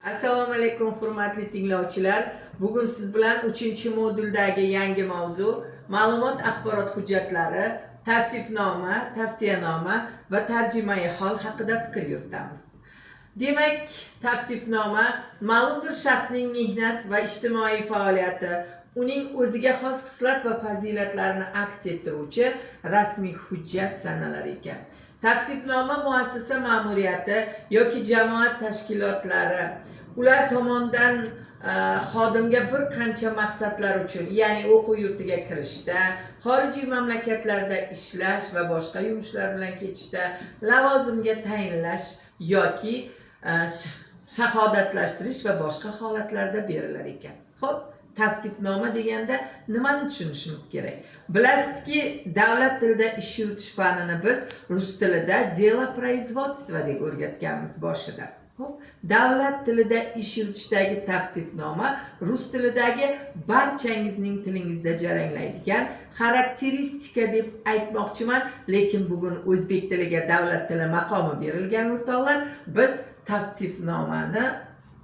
Assalomu alaykum, hurmatli tinglovchilar. Bugun siz bilan 3-moduldagi yangi mavzu: ma'lumot axborot hujjatlari, tavsifnoma, tavsiyanoma va tarjimai hol haqida fikr yuritamiz. Demak, tavsifnoma ma'lum bir shaxsning mehnat va ijtimoiy faoliyati, uning o'ziga xos xislat va fazilatlarini aks ettiruvchi rasmiy hujjat sanalar ekan. Tavsifnoma muassasa ma'muriyati yoki jamoat tashkilotlari ular tomonidan xodimga bir qancha maqsadlar uchun, ya'ni o'quv yurtiga kirishda, xorijiy mamlakatlarda ishlash va boshqa yumushlar bilan ketishda, lavozimga tayinlash yoki shahodatlashtirish va boshqa holatlarda berilar ekan. Xo'p, tavsifnoma deganda nimani tushunishimiz kerak? Bilasizki, davlat tilida ish yuritish fanini biz rus tilida дело производства deb o'rgatganmiz boshida. Xo'p, davlat tilida ish yuritishdagi tavsifnoma rus tilidagi barchangizning tilingizda jaranglaydigan xarakteristika deb aytmoqchiman, lekin bugun o'zbek tiliga davlat tili maqomi berilgan, o'rtoqlar, biz tavsifnomani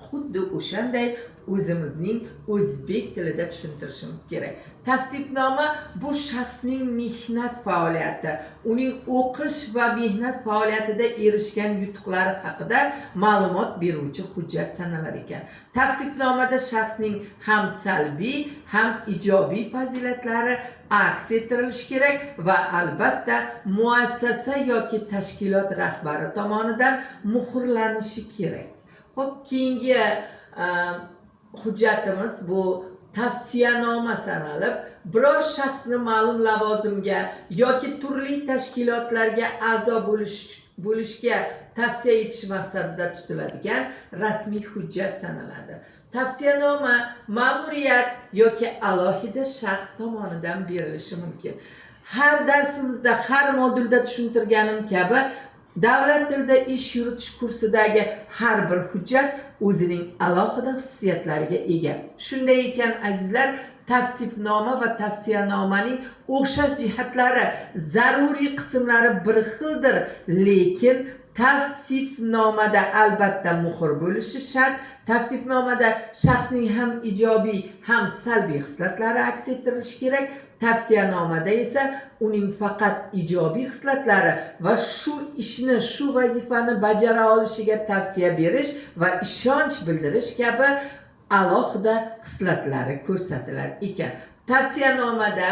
xuddi o'shanday o'zimizning o'zbek tilida tushuntirishimiz kerak. Tavsifnoma bu shaxsning mehnat faoliyati, uning o'qish va mehnat faoliyatida erishgan yutuqlari haqida ma'lumot beruvchi hujjat sanalar ekan. Tavsifnomada shaxsning ham salbiy, ham ijobiy fazilatlari aks ettirilishi kerak va albatta muassasa yoki tashkilot rahbari tomonidan muhrlanishi kerak. Xo'p, keyingi hujjatimiz bu tavsiyanoma sanalib, biror shaxsni ma'lum lavozimga yoki turli tashkilotlarga a'zo bo'lishga tavsiya etish maqsadida tuziladigan rasmiy hujjat sanaladi. Tavsiyanoma ma'muriyat yoki alohida shaxs tomonidan berilishi mumkin. Har darsimizda, har modulda tushuntirganim kabi, davlat tilida ish yuritish kursidagi har bir hujjat o'zining alohida xususiyatlariga ega. Shunday ekan, azizlar, tavsifnoma va tavsiyanomaning o'xshash jihatlari, zaruriy qismlari bir xildir, lekin tavsifnomada albatta muhr bo'lishi shart. Tavsifnomada shaxsning ham ijobiy, ham salbiy xislatlari aks ettirilishi kerak. Tavsiyanomada esa uning faqat ijobiy xislatlari va shu ishni, shu vazifani bajara olishiga tavsiya berish va ishonch bildirish kabi alohida xislatlari ko'rsatilar ekan. Tavsiyanomada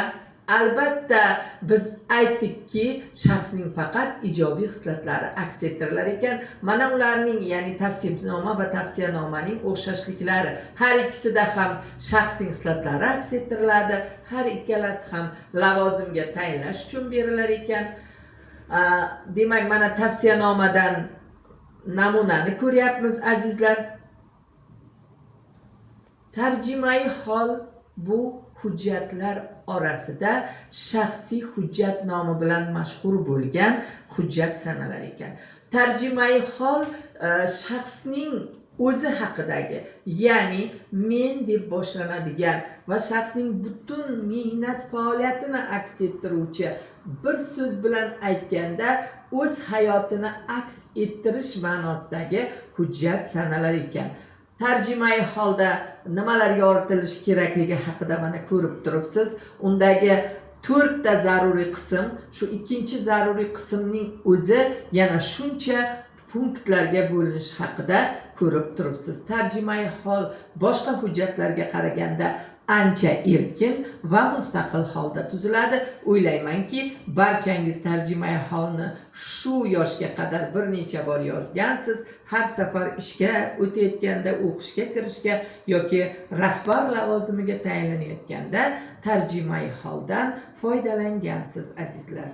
albatta biz aytdikki, shaxsning faqat ijobiy xislatlari aks ettirilar ekan. Mana ularning, ya'ni tavsifnoma va tavsiyanomaning o'xshashliklari: har ikkisida ham shaxsning xislatlari aks ettiriladi, har ikkalasi ham lavozimga tayinlash uchun berilar ekan. Demak, mana tavsiyanomadan namunani ko'ryapmiz, azizlar. Tarjimai hol bu hujjatlar orasida shaxsiy hujjat nomi bilan mashhur bo'lgan hujjat sanalar ekan. Tarjimai hol shaxsning o'zi haqidagi, ya'ni "men" deb boshlanadigan va shaxsning butun mehnat faoliyatini aks ettiruvchi, bir so'z bilan aytganda, o'z hayotini aks ettirish ma'nosidagi hujjat sanalar ekan. Tarjimai holda nimalar yoritilishi kerakligi haqida mana ko'rib turibsiz. Undagi to'rtta zaruriy qism, shu ikkinchi zaruriy qismning o'zi yana shuncha punktlarga bo'linishi haqida ko'rib turibsiz. Tarjimai hol boshqa hujjatlarga qaraganda ancha erkin va mustaqil holda tuziladi. O'ylaymanki, barchangiz tarjimai holni shu yoshga qadar bir necha bor yozgansiz. Har safar ishga o'tayotganda, o'qishga kirishga yoki rahbar lavozimiga tayinlanayotganda tarjimai holdan foydalangansiz, azizlar.